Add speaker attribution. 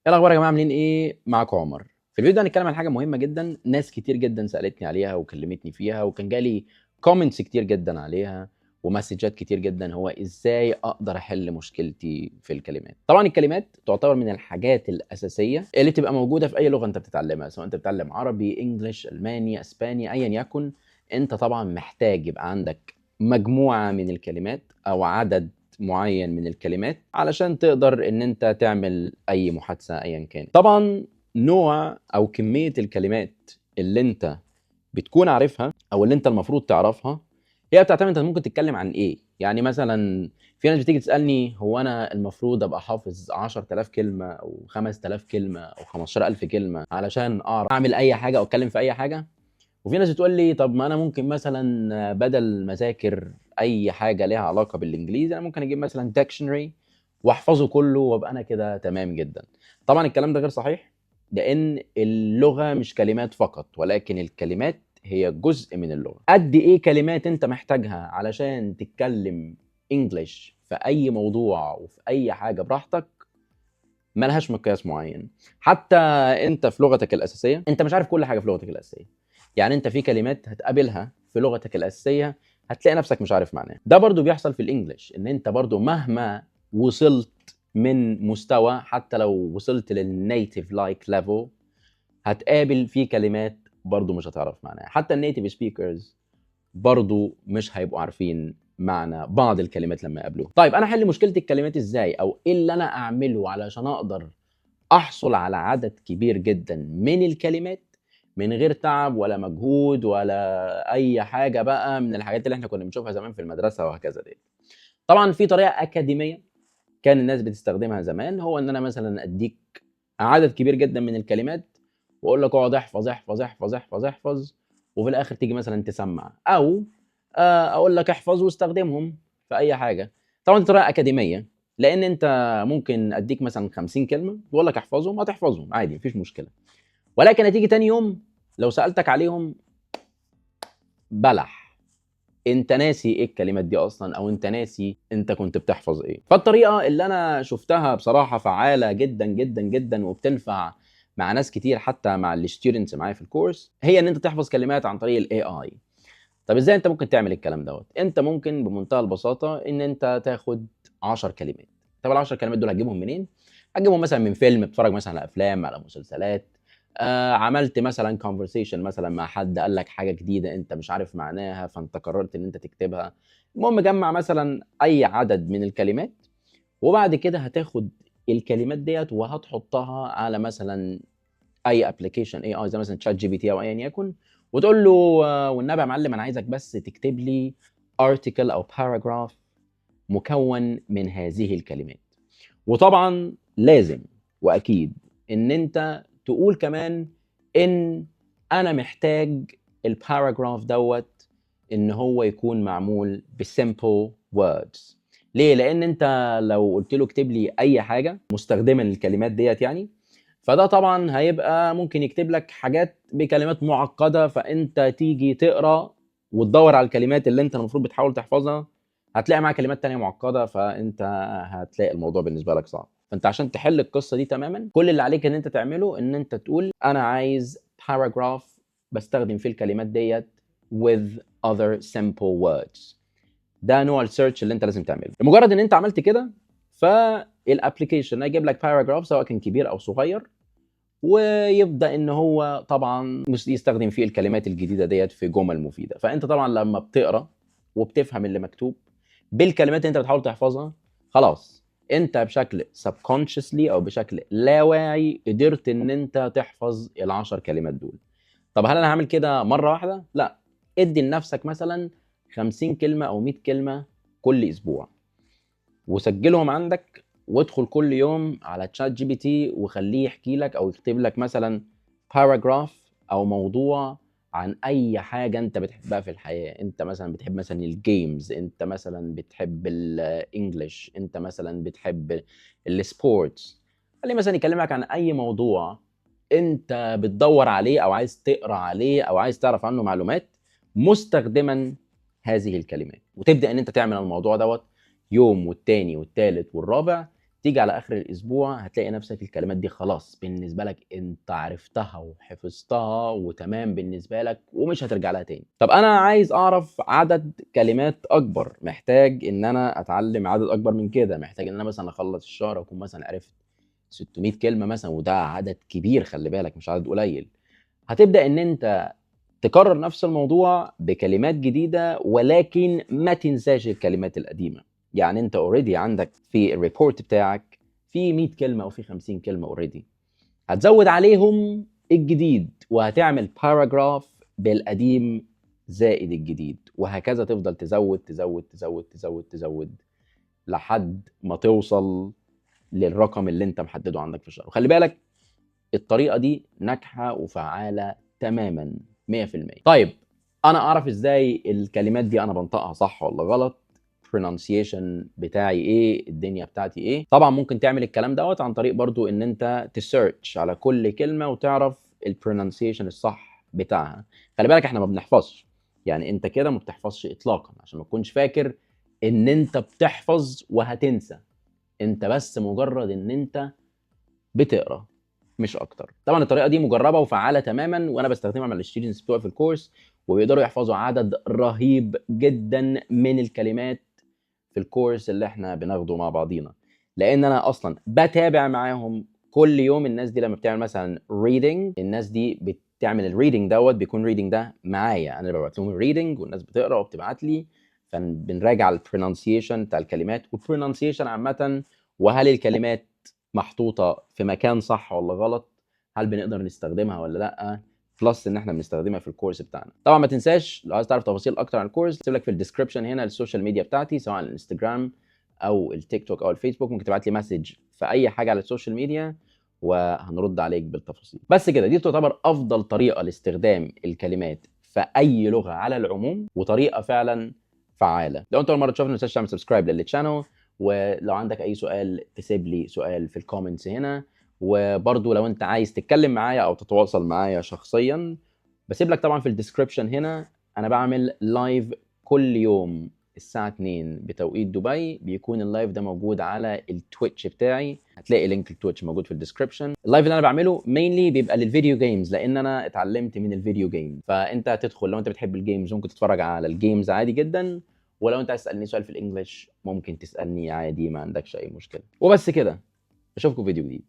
Speaker 1: ايه الاخبار يا جماعه؟ عاملين ايه؟ معاكم عمر. في الفيديو ده هنتكلم عن حاجة مهمة جدا، ناس كتير جدا سالتني عليها وكلمتني فيها، وكان جالي comments كتير جدا عليها ومسجات كتير جدا، هو ازاي اقدر احل مشكلتي في الكلمات. طبعا الكلمات تعتبر من الحاجات الاساسية اللي بتبقى موجودة في اي لغة انت بتتعلمها، سواء انت بتتعلم عربي، English، الماني، اسباني، ايا يكن. انت طبعا محتاج يبقى عندك مجموعة من الكلمات او عدد معين من الكلمات علشان تقدر ان انت تعمل اي محادثة ايا كان. طبعا نوع او كمية الكلمات اللي انت بتكون عارفها او اللي انت المفروض تعرفها هي بتعتمد انت ممكن تتكلم عن ايه. يعني مثلا في ناس بتيجي تسالني هو انا المفروض ابقى حافظ 10000 كلمة او 5000 كلمة او 15000 كلمة علشان اعرف اعمل اي حاجة او اتكلم في اي حاجه. وفي ناس بتقول لي طب ما انا ممكن مثلا بدل ما اذاكر اي حاجة ليها علاقة بالانجليزي انا ممكن اجيب مثلا dictionary واحفظه كله وابقى انا كده تمام جدا. طبعا الكلام ده غير صحيح، لان اللغة مش كلمات فقط، ولكن الكلمات هي جزء من اللغة. قد ايه كلمات انت محتاجها علشان تتكلم English في اي موضوع وفي اي حاجة براحتك ملهاش مقياس معين. حتى انت في لغتك الاساسية انت مش عارف كل حاجة في لغتك الاساسية، يعني انت في كلمات هتقابلها في لغتك الاساسية هتلاقي نفسك مش عارف معناها. ده برضو بيحصل في ال English، ان انت برضو مهما وصلت من مستوى، حتى لو وصلت لل native like level، هتقابل في كلمات برضو مش هتعرف معناها. حتى ال native speakers برضو مش هيبقوا عارفين معنى بعض الكلمات لما يقابلوها. طيب انا احل مشكلة الكلمات ازاي، او ايه اللي انا اعمله علشان اقدر احصل على عدد كبير جدا من الكلمات من غير تعب ولا مجهود ولا اي حاجة بقى من الحاجات اللي احنا كنا بنشوفها زمان في المدرسة وهكذا دي. طبعا في طريقه اكاديمية كان الناس بتستخدمها زمان، هو ان انا مثلا اديك عدد كبير جدا من الكلمات واقول لك اقعد احفظ احفظ احفظ احفظ احفظ، وفي الاخر تيجي مثلا تسمع، او اقول لك احفظ واستخدمهم في اي حاجة. طبعا دي طريقه اكاديمية، لان انت ممكن اديك مثلا 50 كلمة واقول لك احفظهم، هتحفظهم عادي مفيش مشكلة، ولكن هتيجي تاني يوم لو سالتك عليهم بلح، انت ناسي ايه الكلمات دي اصلا، او انت ناسي انت كنت بتحفظ ايه. فالطريقه اللي انا شفتها بصراحة فعاله جدا جدا جدا وبتنفع مع ناس كتير حتى مع ال students معايا في الكورس، هي ان انت تحفظ كلمات عن طريق ال AI. طب ازاي انت ممكن تعمل الكلام دوت؟ انت ممكن بمنتهى البساطة ان انت تاخد 10 كلمات. طب ال 10 كلمات دول هتجيبهم منين؟ هتجيبهم مثلا من فيلم، بتتفرج مثلا على افلام، على مسلسلات، عملت مثلا conversation مثلا مع حد قال لك حاجة جديدة انت مش عارف معناها فانت قررت ان انت تكتبها. المهم جمع مثلا اي عدد من الكلمات، وبعد كده هتاخد الكلمات ديت وهتحطها على مثلا اي application AI زي مثلا ChatGPT او ايا يكن، وتقول له والنبي يا معلم انا عايزك بس تكتب لي article او paragraph مكون من هذه الكلمات. وطبعا لازم واكيد ان انت تقول كمان ان انا محتاج ال paragraph دوت ان هو يكون معمول ب simple words. ليه؟ لان انت لو قلت له اكتب لي اي حاجة مستخدما الكلمات ديت يعني، فده طبعا هيبقى ممكن يكتب لك حاجات بكلمات معقدة، فانت تيجي تقرا وتدور على الكلمات اللي انت المفروض بتحاول تحفظها هتلاقي معاها كلمات تانية معقدة، فانت هتلاقي الموضوع بالنسبة لك صعب. فانت عشان تحل القصة دي تماما كل اللي عليك ان انت تعمله ان انت تقول انا عايز paragraph بستخدم فيه الكلمات ديت with other simple words. ده نوع ال search اللي انت لازم تعمله. لمجرد ان انت عملت كده فال application هيجيب لك paragraph سواء كان كبير او صغير، ويبدا ان هو طبعا يستخدم فيه الكلمات الجديدة ديت في جمل مفيدة. فانت طبعا لما بتقرا وبتفهم اللي مكتوب بالكلمات اللي انت بتحاول تحفظها، خلاص انت بشكل subconsciously او بشكل لا واعي قدرت ان انت تحفظ العشر كلمات دول. طب هل انا هعمل كده مرة واحدة؟ لا، ادي لنفسك مثلا 50 كلمة او 100 كلمة كل اسبوع وسجلهم عندك، وادخل كل يوم على ChatGPT وخليه يحكي لك او يكتب لك مثلا paragraph او موضوع عن اي حاجة انت بتحبها في الحياة. انت مثلا بتحب مثلا ال games، انت مثلا بتحب ال English، انت مثلا بتحب ال sports، خليه مثلا يكلمك عن اي موضوع انت بتدور عليه او عايز تقرا عليه او عايز تعرف عنه معلومات مستخدما هذه الكلمات. وتبدا ان انت تعمل الموضوع دوت يوم والتاني والتالت والرابع. تيجي على اخر الاسبوع هتلاقي نفسك الكلمات دي خلاص بالنسبة لك انت عرفتها وحفظتها وتمام بالنسبة لك، ومش هترجع لها تاني. طب انا عايز اعرف عدد كلمات اكبر، محتاج ان انا اتعلم عدد اكبر من كده، محتاج ان انا مثلا اخلص الشهر واكون مثلا عرفت 600 كلمة مثلا، وده عدد كبير خلي بالك، مش عدد قليل. هتبدا ان انت تكرر نفس الموضوع بكلمات جديده، ولكن ما تنساش الكلمات القديمه. يعني انت already عندك في ال report بتاعك في 100 كلمة او في 50 كلمة already، هتزود عليهم الجديد وهتعمل paragraph بالقديم زائد الجديد، وهكذا تفضل تزود تزود تزود تزود تزود لحد ما توصل للرقم اللي انت محددة عندك في الشهر. وخلي بالك الطريقة دي ناجحة وفعاله تماما 100%. طيب انا اعرف ازاي الكلمات دي انا بنطقها صح ولا غلط؟ pronunciation بتاعي ايه؟ الدنيا بتاعتي ايه؟ طبعا ممكن تعمل الكلام دوت عن طريق برضو ان انت ت search على كل كلمة وتعرف ال pronunciation الصح بتاعها. خلي بالك احنا ما بنحفظش، يعني انت كده ما بتحفظش اطلاقا، عشان ما تكونش فاكر ان انت بتحفظ وهتنسى، انت بس مجرد ان انت بتقرا مش اكتر. طبعا الطريقة دي مجربه وفعاله تماما، وانا بستخدمها مع ال students بتوعي في الكورس، وبيقدروا يحفظوا عدد رهيب جدا من الكلمات في الكورس اللي احنا بناخده مع بعضينا، لان انا اصلا بتابع معاهم كل يوم. الناس دي لما بتعمل مثلا reading، الناس دي بتعمل ال reading دوت، بيكون reading ده معايا انا اللي ببعت لهم ال reading، والناس بتقرا وبتبعت لي، فبنراجع ال pronunciation بتاع الكلمات وال pronunciation عامه، وهل الكلمات محطوطة في مكان صح ولا غلط، هل بنقدر نستخدمها ولا لا، plus ان احنا بنستخدمها في الكورس بتاعنا. طبعا ما تنساش لو عايز تعرف تفاصيل اكتر عن الكورس، سيب لك في ال description هنا ال social media بتاعتي، سواء الانستجرام او التيك توك او الفيسبوك. ممكن تبعت لي message في اي حاجة على ال social media وهنرد عليك بالتفاصيل. بس كده، دي تعتبر افضل طريقه لاستخدام الكلمات في اي لغة على العموم، وطريقه فعلا فعاله. لو انت اول مرة تشوفني ما تنساش تعمل subscribe لل channel، ولو عندك اي سؤال تسيب لي سؤال في ال comments هنا. وبرضو لو انت عايز تتكلم معايا او تتواصل معايا شخصيا، بسيب لك طبعا في ال description هنا، انا بعمل live كل يوم الساعة 2 بتوقيت دبي، بيكون ال live ده موجود على ال Twitch بتاعي، هتلاقي link ال Twitch موجود في ال description. ال live اللي انا بعمله mainly بيبقى لل video games، لان انا اتعلمت من ال video games، فانت تدخل لو انت بتحب ال games ممكن تتفرج على ال games عادي جدا، ولو انت عايز تسالني سؤال في ال English ممكن تسالني عادي، ما عندكش اي مشكلة. وبس كده، اشوفكم في فيديو جديد.